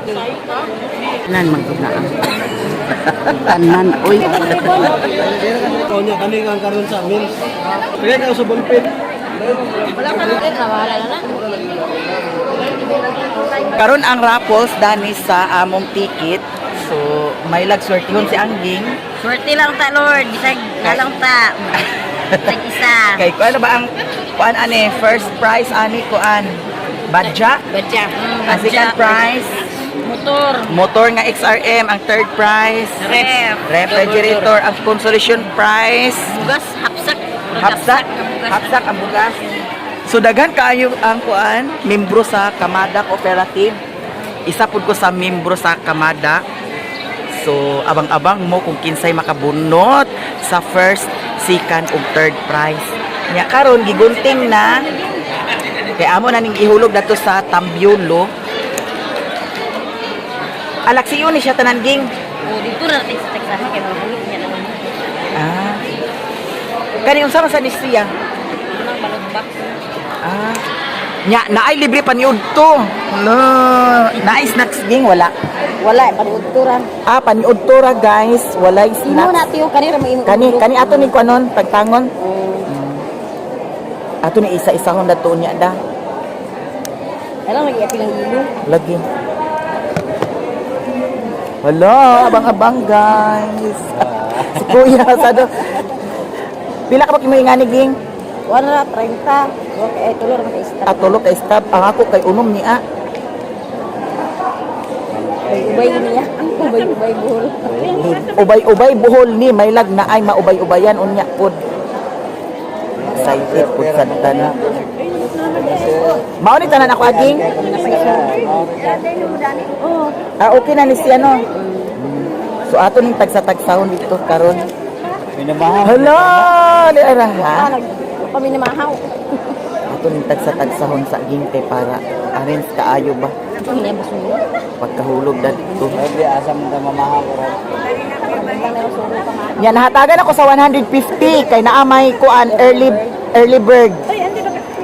Tanan man na ang. Tanan oy. Konya kani ang karon sa amin. Kaya ka sa bulpit. Karon ang raffles dani sa among ticket. So, may lagswertihon si Angging. Swerte lang ta, Lord. Bisag na lang ta. Bisag isa. Kay kuan ba ang kuan ani first prize ani kuan Badja? Badya. Ang second prize Motor. Motor nga XRM, ang third prize Ref. Refrigerator, ang consolation prize Bugas, hapsak. Hapsak, ang bugas. Hapsak ang bugas. So daghan kaayo ang kuan membro sa Kamada Cooperative. Isa pud ko sa membro sa Kamada. So abang-abang mo kung kinsay makabunot sa first, second ug third prize. Nya karon gigunting na kay amo na ning ihulog dato sa Tambyulo. Alaksiyon ni siya tanan, ging. O, dito na natin sa Texas. Kaya mabulit niya naman. Ah. Kani unsa man sa ni siya? Unang balot box. Ah. Nya, naay libre paniudto. Hala, naay snacks, ging, wala? Wala, paniudturan. Ah, paniudto ra, guys, walay Imo snacks. na tiyo kanira may imo. Kani kani ato ni kuanon pagtangon. Ato ni isa-isahon dato niya da. Alam lagi apil ang ilo. Lagi. Hala, abang-abang, guys. Si Kuya sado. Pila ka ba kimo ingani, ging? Wala na 30. Okay, ay tulor man kay Ah, tulo ka stab. Ang ako kay unom ni ah. Ubay niya. Ubay ubay buhol. Ubay-ubay buhol ni may lag na ay maubay-ubayan unya pod. Excited pod sa tanan. Mao ni tanan ako aging. Ah, okay na ni siya, no. So ato ning tagsa-tagsahon dito karon. Minamahaw. Hello, ni ara ha. Kami na mahaw. Ato ning tagsa-tagsahon sa aging kay para arrange kaayo ba pagkahulog na dito. Pwede asa mo ta mamahaw ron. Nya nahatagan ako sa 150 kay naa may kuan early early bird.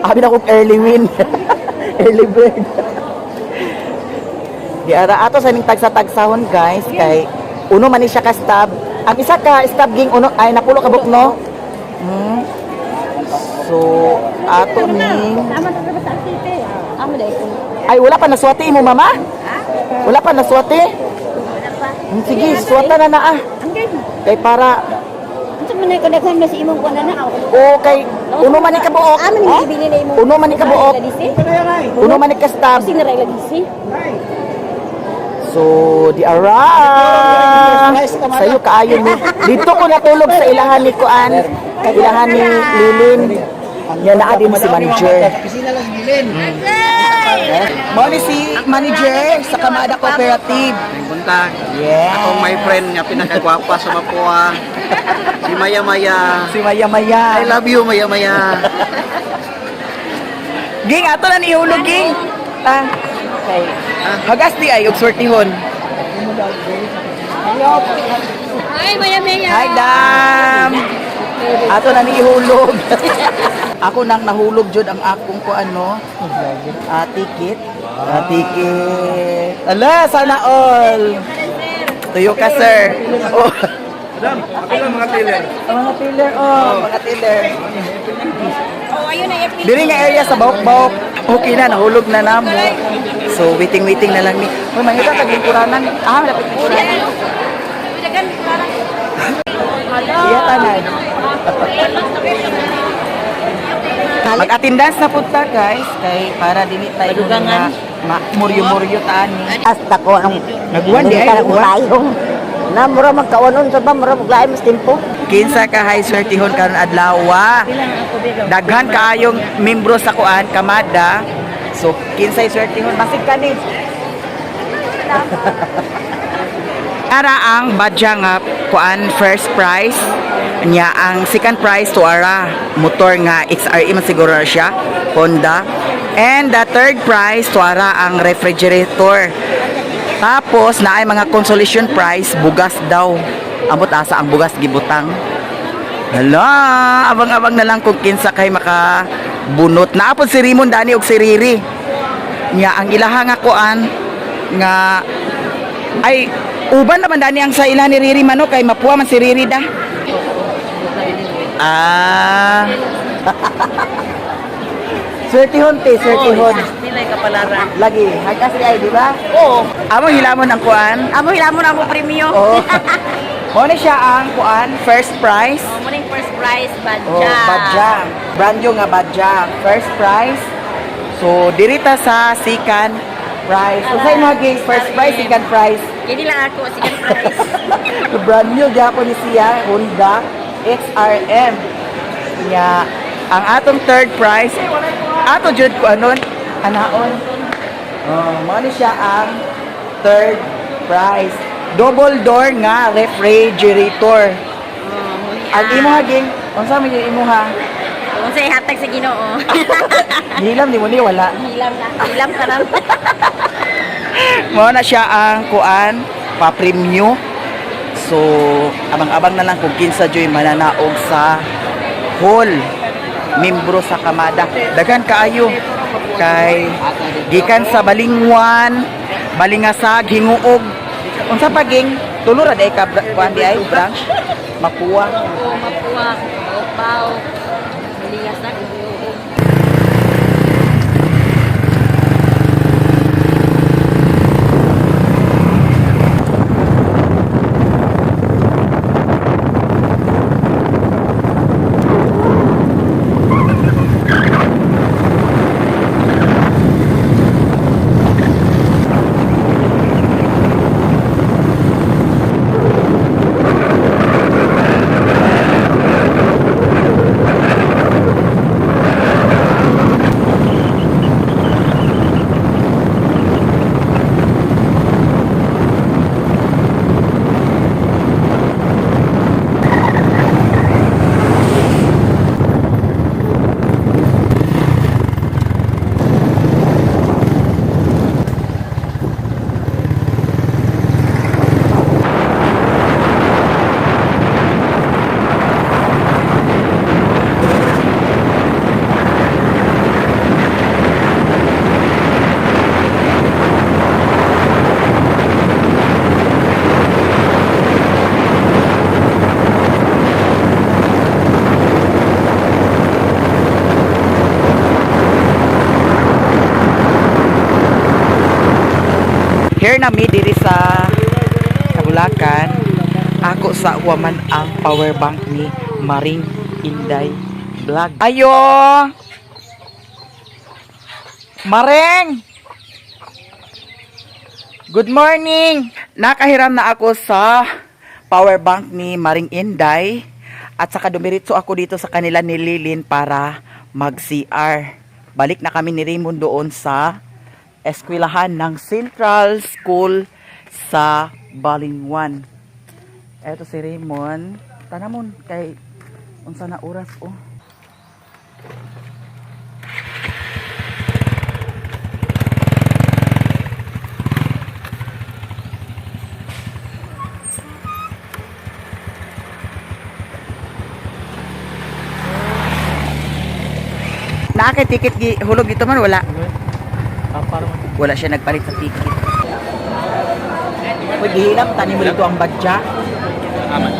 Abi na kong early win. Early bird. Di ara ato sa ning tagsa-tagsahon, guys, kay uno man ni siya ka stab. Ang isa ka stab, ging, uno ay napulo ka bukno. So ato ning Amo dai ko. Ay, wala pa naswati mo, mama? Wala pa naswati? Sige, swata na na ah. Kay para Unsa man ay kadaghan na si imong kuan na ako. O kay uno man ni kabuok. Amo ni gibili na imong. Uno man ni kabuok. Uno man ni kastab. Sing ra lagi. So, di ara. Sayo kaayo ni. Dito ko natulog sa ilahan ni Kuan, ilahan ni Lilin. Nya naa din si manager. Pisina lang gilin. Mao ni si manager sa Kamada Cooperative. Buntag. Yeah. Akong my friend nga pinakagwapa sa Mapua. Si Maya Maya. Si Maya Maya. I love you, Maya Maya. Ging, ato na ni ihulog, ging. Ah. Okay. Hagas di ay og swertihon. Ay, maya maya. Hi, Dam! Ato na ni ihulog. Ako nang nahulog jud ang akong ko ano, ah, ticket. Ah, ticket. Ala, sana all. Tuyo ka, sir. Oh. Madam, ako lang mga tiller. Ang mga tiller, oh, mga tiller. Oh, ayun na ipil. Diri nga area sa Bawok-Bawok. Okay na, nahulog na namo. So, waiting-waiting na lang ni. Hoy, mangita tag lingkuranan. Ah, malapit lingkuranan. Iya tanan. Mag-attendance na punta, guys, kay para dili tayo nga muryo-muryo taani. Hasta ko ang Nagwan di ay nagwan. tayong. Na mura magkawanon sa ba mura maglain mas tempo. Kinsa ka high swertihon karon adlaw? Daghan kaayong membro sa kuan Kamada. So kinsay swertihon basig kani. Ara ang badya nga kuan first prize niya, ang second prize to ara motor nga XRE man siguro na siya, Honda, and the third prize to ara ang refrigerator. Tapos naay mga consolation prize, bugas daw. Amot asa ang bugas gibutang. Hala, abang-abang na lang kung kinsa kay makabunot. Naapod si Raymond dani og si Riri. Nya ang ilaha nga kuan Nga ay uban naman dani ang sa ila ni Riri mano kay mapuha man si Riri da. Ah. Swertihon te, swertihon. Nilay kapalaran. Lagi, hagas di ay, di ba? Oo. Amo hilamon ang kuan. Amo hilamon amo premyo. Oo. Mo ni siya ang kuan, first prize. Oh, mo ning first prize badya. Oh, badya. Brand new nga badya. First prize. So, dirita sa second prize. Unsay mo gi first prize, second prize? Kini lang ako second prize. Brand new gyapon ni siya, Honda XRM. Nya, ang atong third prize, ato jud ko anon, anaon. Oh, mao ni siya ang third prize. Double door nga refrigerator. Oh, mo ni Ang imo ging, unsa man yung imuha? Unsa ihatag sa Ginoo. Hilam ni mo ni wala. Hilam na. Hilam ka lang. Mao na siya ang kuan pa-premyo. So, abang-abang na lang kung kinsa joy mananaog sa hall membro sa Kamada. Daghan kaayo kay gikan sa Balingwan, Balingasag, Hinguog. Unsa pa ging tulo ra day ka kuan di ay branch Mapuwa. Oo, mapuwa. Opaw. Balingasag. Here na mi diri sa Kabulakan. Ako sa huwaman ang power bank ni Maring Inday Vlog. Ayo! Mareng! Good morning! Nakahiram na ako sa power bank ni Maring Inday at saka dumiritso ako dito sa kanila ni Lilin para mag-CR. Balik na kami ni Raymond doon sa eskwelahan ng Central School sa Balingwan. Eto si Raymond. Tanamon kay unsa na oras oh. Naa kay ticket gi hulog dito man wala. Wala siya nagpalit sa ticket. Uy, gihilam tani mo dito ang badya. Aman.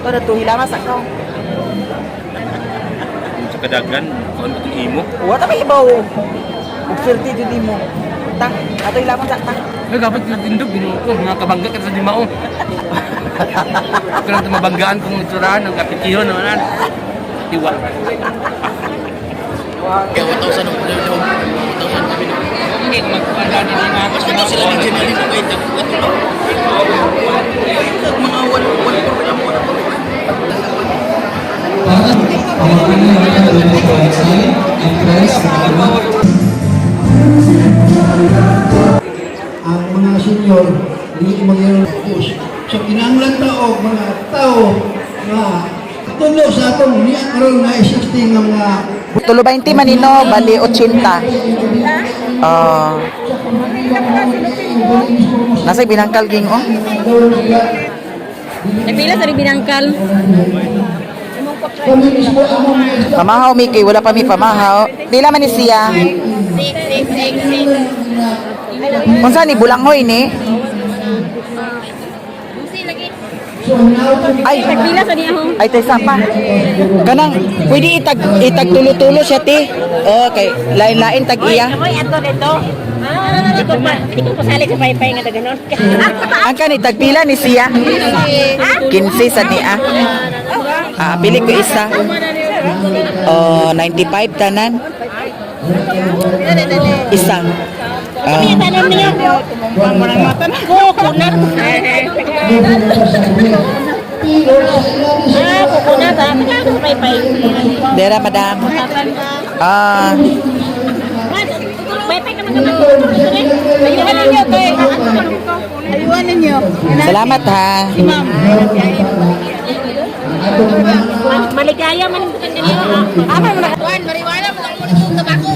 To na tuhilama sa ka. Sa kadagan, kung ano itong imo. Wa ta may ibaw. Ug swerte jud nimo. Ta, ato hilamon sa ta. Ay, dapat yung tindog, binuo ko. Mga kabangga ka sa dimao. Ito lang ito mabanggaan kung itsuraan, ang kapitihon, naman. Tiwa. Kaya 1,000 ang ulo, 1,000 kami na. Hindi, magpanda din ang Mas ito sila ni Jenny kung ay tagpuan. Mga 1,4 lang mo na Ang mga senior, hindi magyaro push. So kinahanglan ta og mga tao nga katulo sa atong niya karon nga existing nga mga Tulo 20 manino, bali 80. Ah. Nasa binangkal ging oh. Nagpila sa binangkal. Kami mismo ang mga staff. Pamahaw Miki, wala pa mi pamahaw. Pila man ni siya? 6, 6, 6, 6. Unsa ni bulanghoy ni? Ay, ay taysa pa. Kanang pwede itag itag tulo-tulo siya ti. Okay, lain-lain tag iya. Amoy ato dito. Ah, di ko pasali sa paypay nga daganon. Ang kani tagpila ni siya? 15 sa niya. Ah, pili ko isa. Oh, 95 tanan. Isa. Ah, Tanan niyo. Coconut. Ah, coconut ah. Magkano sa paypay? Dera, madam. Ah, Paypay ka man naman. Ayuhan ninyo kay. Ayuhan ninyo. Salamat ha. Maligaya man ang bukan ninyo. Ah, man mariwala mo lang mo itong tabako.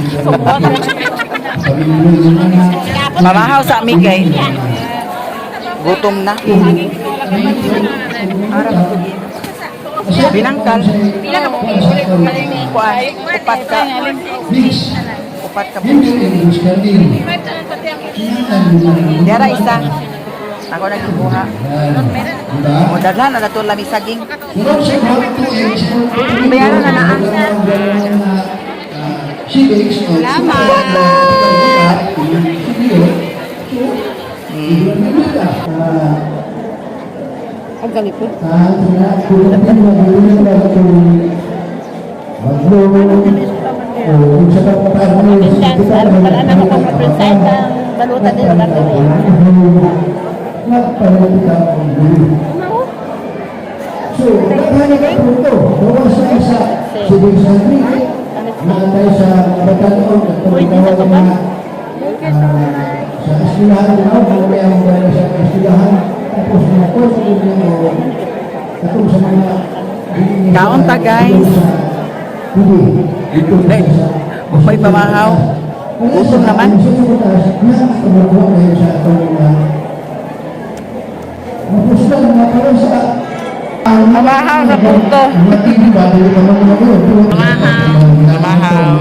Mamahaw sa amin kay. Gutom na. Binangkal. Kuan, upat ka. Upat ka. Dera isa. Ako nagkuha. O daghan na to lami saging. Bayaran na naa. Salamat! Ang galit po. Wala na ako pag-present ang balutan nila So, naghanap ako ito. Bawas sa isa. Sige sa trike. Naantay sa kabataan. At pagkatawag na sa eskwelahan na may ang mga sa eskwelahan. Tapos mga kurso ninyo. Katong sa mga Kaon ta, guys. Hindi. May pamahaw. Gutom naman. Pamahaw sa punto. Pamahaw. Pamahaw.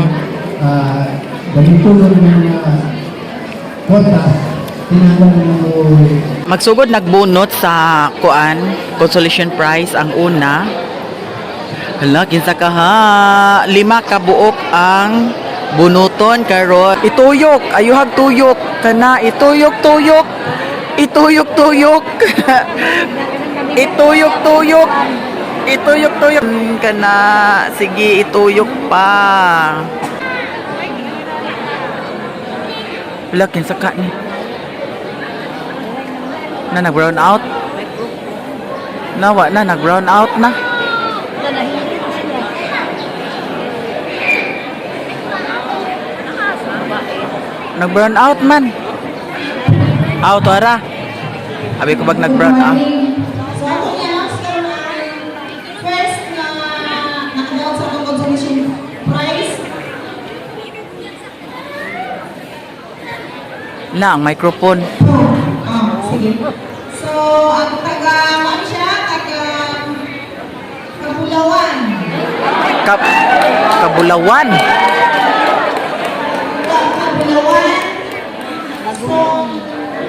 Ganito lang mga kota, tinanong mo. Magsugod nagbunot sa kuan, consolation prize ang una. Hala, kinsa ka ha? Lima ka buok ang bunuton karon. Ituyok, ayuhag tuyok kana ituyok tuyok. Ituyok tuyok. Ituyok tuyok. Ituyok tuyok kana. Sige, ituyok pa. Hala, kinsa ka ni? Na nag-brown out? Nawa na nag-brown out na. Nag-brown out man. Out ara. Abi ko bag nag-brown out. So, ako i-announce karon ang first na nakadaot sa atong consolation prize. Na ang microphone. Ah, sige. So, ang taga, ano siya? Taga Kabulawan. Kabulawan. Kabulawan. Song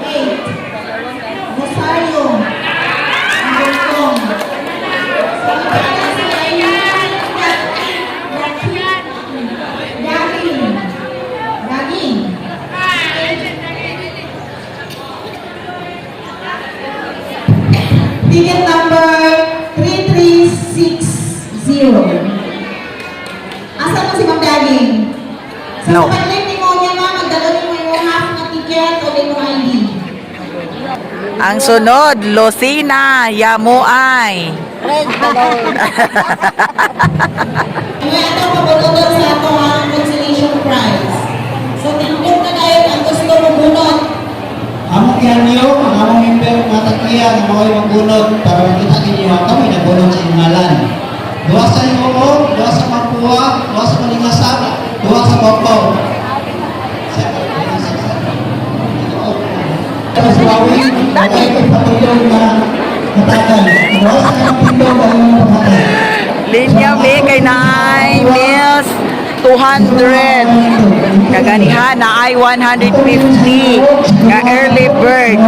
8. Rosario. Angolcong. So, ang pangalan si Aileen Daging. Daging. Ticket number 3360. Asa man si Ma'am Daging? Sa No. no. Sa ni mo niya ma'am, magdala ni mo yung half na ticket o imong ID. Ang sunod, Lucina Yamuay. Praise the Lord. Ngayon ito, pabulunod sa ato ang consolation prize. So, tindog na kayo ang gusto mo bunot. Among gihanyo, ang among member mga tagpriya nga mao'y magbunot para makita ninyo ang kami nagbunot sa inyong ngalan. Duha sa Ioo, duha sa Mapua, duha sa Malingasan, duha sa Babaw. Sa Wawi, ay patuloy na matagal. Duha sa Inyong pindong ang inyong paghatag. Linya me kay Nay Mills. 200. Kaganihan na ay 150 nga early bird.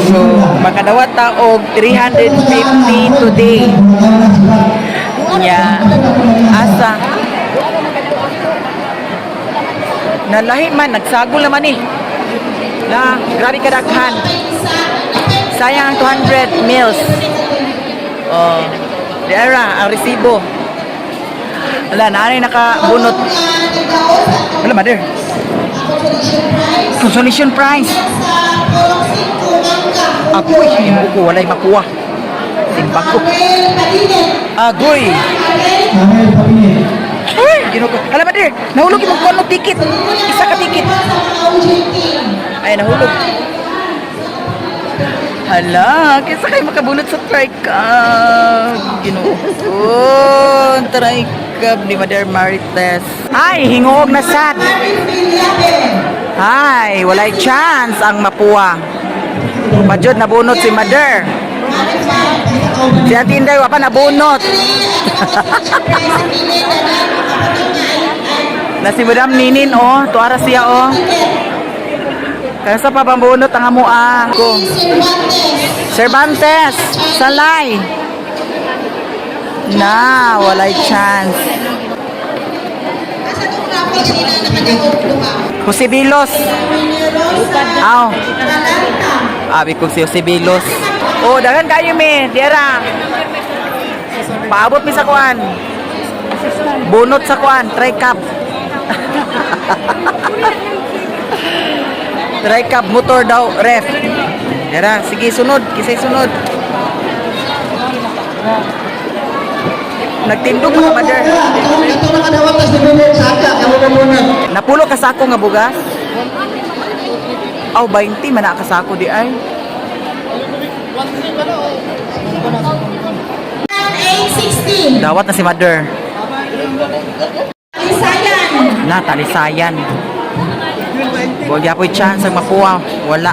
So, makadawat ta og 350 today. Nya, asa. Nalahi man, nagsagol naman eh. Na, grabe kadaghan. Sayang ang 200 mils. Oh, Diara, ang resibo. Wala, naanay nakabunot. Wala, mother. Consolation prize. Agoy, himo ko, walay makuha. Timbang ko. Agoy. Ay, ginoo ko. Hala, mother, nahulog yung kuno ticket. Isa ka ticket. Ay, nahulog. Hala, kinsa kay makabunot sa tricab? Ginoo ko. Tricab ni Mother Marites. Ay, hinguog na sad. Ay, walay chance ang mapuwa. Majod nabunot si Mother. Si Ate Inday, wa pa nabunot. Na si Madam Ninin, oh. Tuara siya, oh. Kaya sa pabambunot ang amoa. Ko. Cervantes, Salay. Na, walay chance. Jose Bilos. Aw. Abi ko si Jose Bilos. Oh, daghan kayo mi, diara. Paabot mi sa kuan. Bunot sa kuan, try cup. Try cup motor daw, ref. Diara, sige sunod, kisay sunod. Nagtindog mga mother. Ito nakadawat tas ni sa aka, kamo na muna. Napulo ka sako nga bugas? Aw, 20 man na ka sako di ay. 860. Dawat na si mother. Isayan. Na, talisayan. Huwag yapoy chance ang makuha. Wala.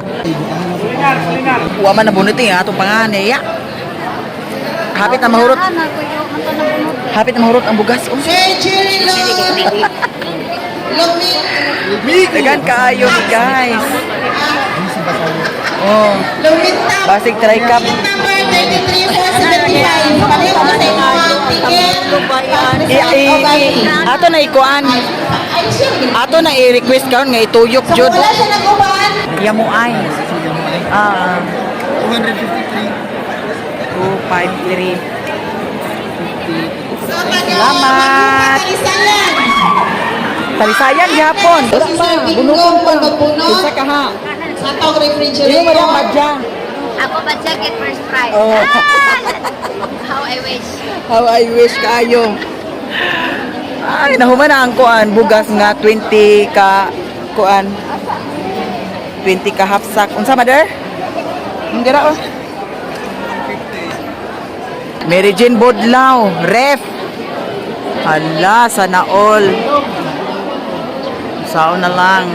Wa man nabunot eh, atong pangane. Ya. Hapit na mahurot. Hapit na mahurot ang bugas. Oh. Sir Jerry Lord. Lumit. Dagan kaayo guys. Oh, Lumit basig try cup. Number 33,475. Pareho na sa inyong ticket. Ato na ikuan. Ay, sure. Ato na i-request karon nga ituyok So, jud. wala siya nag-uban. Yamo ay. Ah, 253. 253. So, taga Salamat. Talisayan. Talisayan gyapon. Si Sir Bingo, magbunot. Isa ka ha. Sa atong Dili mo lang refrigerator. madya. Ako ba siya get first prize? Oh. Ah! How I wish. How I wish kaayo. Ay, nahuman na ang kuan bugas nga 20 ka kuan. 20 ka half sack. Unsa mother? Hindi ra oh. Mary Jane Bodlaw, ref. Hala, sana all. Sao na lang.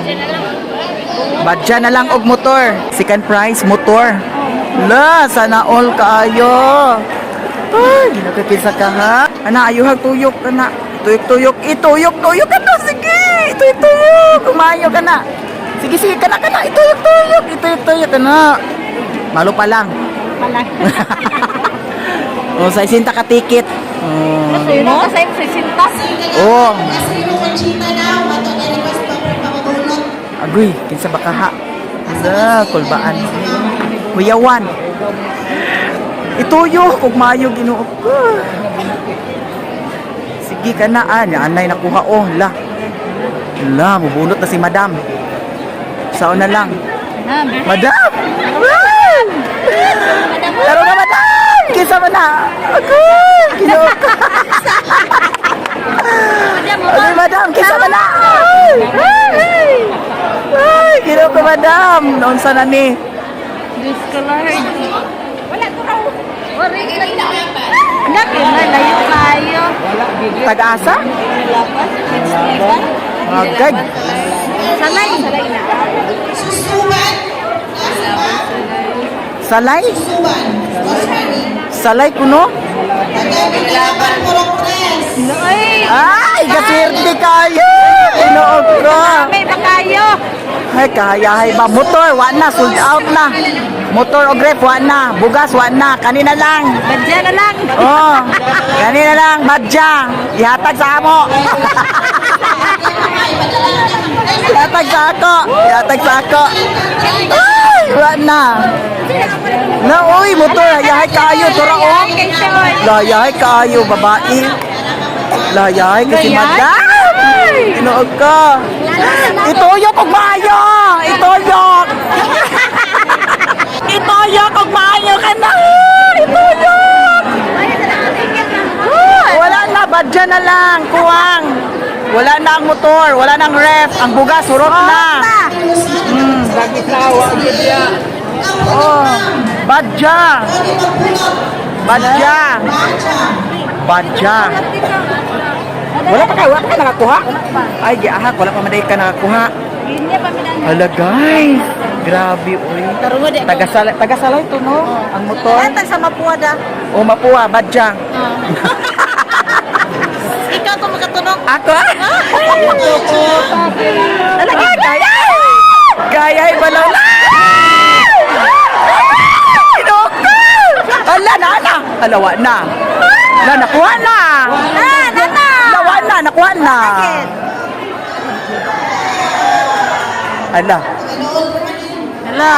Badya na lang og motor. Second prize, motor. La, sana all kaayo. Ay, ginakakisa ka ha. Ana, ayuhag tuyok ana. Tuyok, tuyok, ituyok, tuyok ka na. Sige, ituyok, tuyok. Kumayo ka na. Sige, sige, kana, kana. Ituyok, tuyok, ituyok, tuyok ka na. Malo pa lang. O, sa isinta ka ticket. Oh. Oh. Asino Conchita na, ato niya request pa pamabunot. Agoy, kinsa ba kaha? Hala, kulbaan. Kuyawan. Ituyo, kung mayo Ginoo ko. Sige ka na, ah, anay nakuha oh, la. La, mubunot na si madam. Sao na lang. Madam! Ah! Taro na, madam! Kinsa man na? Agoy, Ginoo ko. Agoy, madam, kinsa man na? Ay! Ay! Ay, ginoo ko, madam. Noon sa na ni. Layo kayo. Tag-asa? Agad. Salay. Susuban. Salay? Susuban. Osmani. Salay kuno? Taga Binilapan, Purok Tres. Ay, kaswerte kayo! Tinuod ko! May ba kayo? Ay, kaya ay ba? Motor, wa na. Sold out na. Motor o grip, wa na. Bugas, wa na. Kanina lang. Badya na lang. Oh, kanina lang. Badya. Ihatag sa amo. Ihatag sa ako. Ihatag sa ako. Ay, wa na. Na, uy, motor. Hayahay kayo. Tura, oh. Layahay kayo, babae. Layahay kasi madam. Tinuod ko. Ituyok og maayo. Ituyok. Ituyok og maayo ka na. Ituyok. Wala na, badya na lang, kuwang. Wala na ang motor, wala na ang ref, ang bugas, surot na. Oh, badya. Badya. Badya. Wala pa ka nakakuha? Ay, giahak, wala pa man ka nakakuha. Hala guys, grabe oy. Tagasalay, tagasalay to no, ang motor. Sa Mapua da. O Mapua, badya. Ikaw to makatunog. Ako? Talaga, kaya! Kaya, ibalaw na! Inoko! Ala, na, na! Ala, wa na. Na, nakuha na! Na, na, na. Nawa na, nakuha na! Ala. Hala.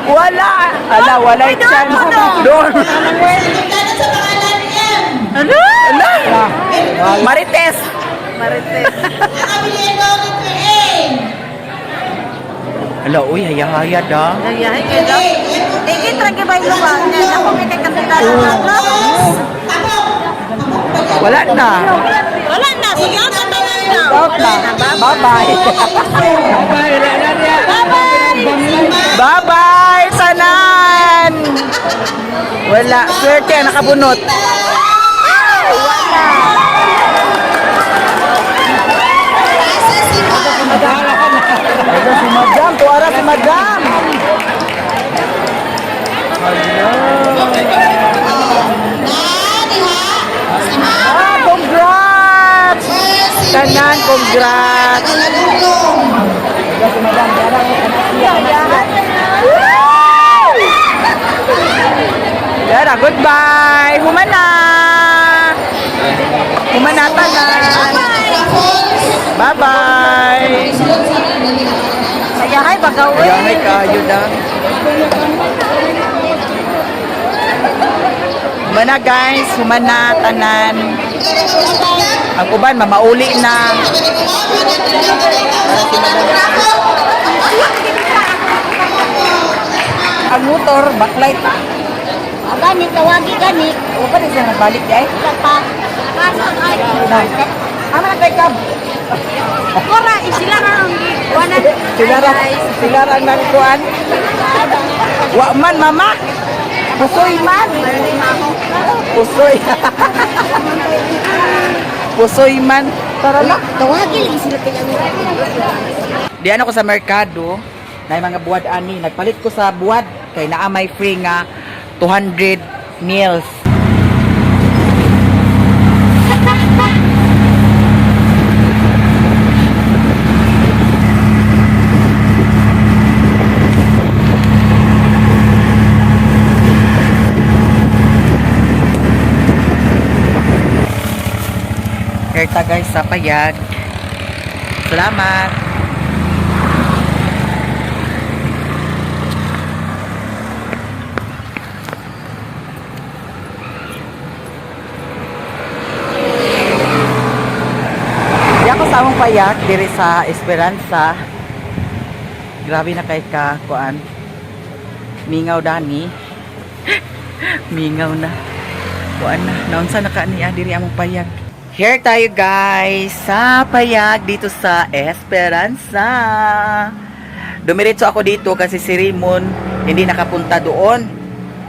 Wala! Ala, wala yung chance. Doon. Sa pangalan M. Ala! Ala! Marites! Marites. Nakabili ko letter A. Ala, uy, haya-haya da. Ayahay kayo daw. Ikit ra gibay luwa. Ako may kay kandida. Wala na. Wala na. Sige, ang tanan na. Out na. Bye-bye. Bye-bye, tanan! Wala. Swerte, ang nakabunot. Wala. Si Madam. Tuara si Madam. Ah, congrats! Tanan, congrats! Yara, goodbye! Humana! Humana tanan! Bye-bye! Ayahay bagaw eh. Ayahay kayo da. Humana guys, humana tanan. Ang uban mamauli na. Ang motor, backlight. Gani tawagi gani. O pa rin siya nagbalik di ay. Pa. Na. Ama na kay cab. Ora sila ra ang wanan. Sila ra nagkuan. Wa man mama. Pusoy man. Pusoy. Pusoy man. Tara na. Tawagi lagi sila kay Diyan ako sa merkado, na mga buwad ani. Nagpalit ko sa buwad kay naa may free nga 200 meals. Kerta guys sa payag. Salamat. Di ako sa among payag diri sa Esperanza. Grabe na kay ka kuan. Mingaw dani. Mingaw na. Kuan na. Naunsa na ka niya diri among payag. Here tayo guys sa payag dito sa Esperanza. Dumiretso ako dito kasi si Raymond hindi nakapunta doon.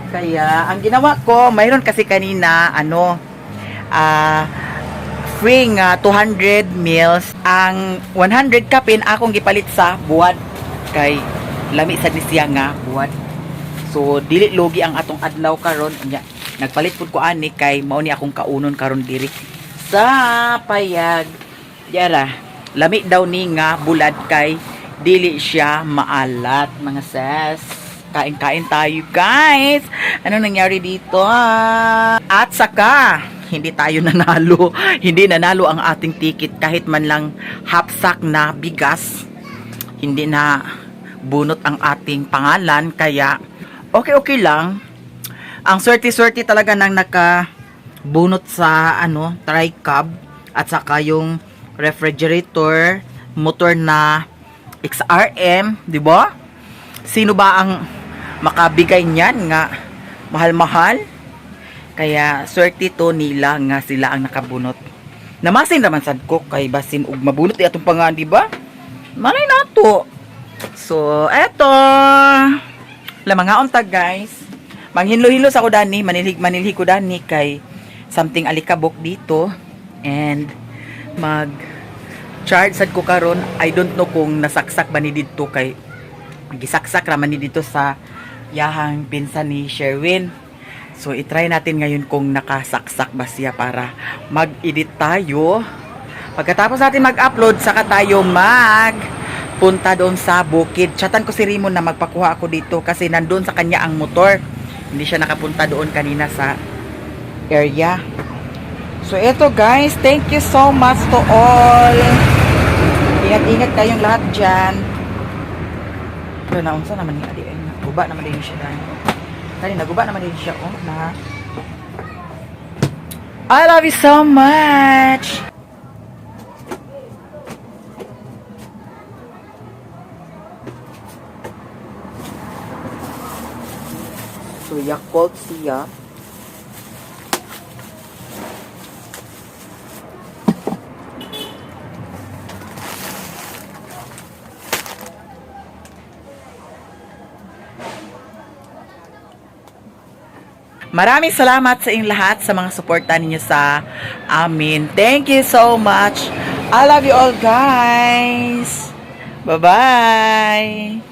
Kaya ang ginawa ko, mayroon kasi kanina ano free nga 200 meals. Ang 100 kapin akong gipalit sa buwad kay lami sad ni siya nga buwad. So dili lugi ang atong adlaw karon. Nya nagpalit pud ko ani kay mao ni akong kaunon karon diri sa Payag. Yara, lami daw ni nga bulad kay dili siya maalat, mga sis. Kain-kain tayo, guys. Ano nangyari dito? Ah? At saka, hindi tayo nanalo. Hindi nanalo ang ating ticket kahit man lang half sack na bigas. Hindi na bunot ang ating pangalan. Kaya, okay-okay lang. Ang swerte-swerte talaga ng nakabunot sa ano, tricab at saka yung refrigerator, motor na XRM, di ba? Sino ba ang makabigay niyan nga mahal-mahal? Kaya swerte to nila nga sila ang nakabunot. Namasin naman sad ko kay basin og mabunot di atong pangan, di ba? Malay nato. So, eto. Lamangaon ta, guys. Manghinlo-hinlo sa ko dani, manilhig-manilhig ko dani kay something alikabok dito and mag charge sad ko karon. I don't know kung nasaksak ba ni didto kay gisaksak ra man ni dito sa yahang pinsan ni Sherwin. So itry natin ngayon kung nakasaksak ba siya para mag-edit tayo. Pagkatapos natin mag-upload, saka tayo mag punta doon sa bukid. Chatan ko si Raymond na magpakuha ako dito kasi nandun sa kanya ang motor. Hindi siya nakapunta doon kanina sa area. So eto guys, thank you so much to all. Ingat-ingat kayong lahat dyan. Pero naunsa naman ni Adi ay naguba naman din siya dahil. Kani naguba naman din siya, oh, na. I love you so much. So Yakult siya. Maraming salamat sa inyong lahat sa mga suporta ninyo sa amin. Thank you so much. I love you all, guys. Bye-bye.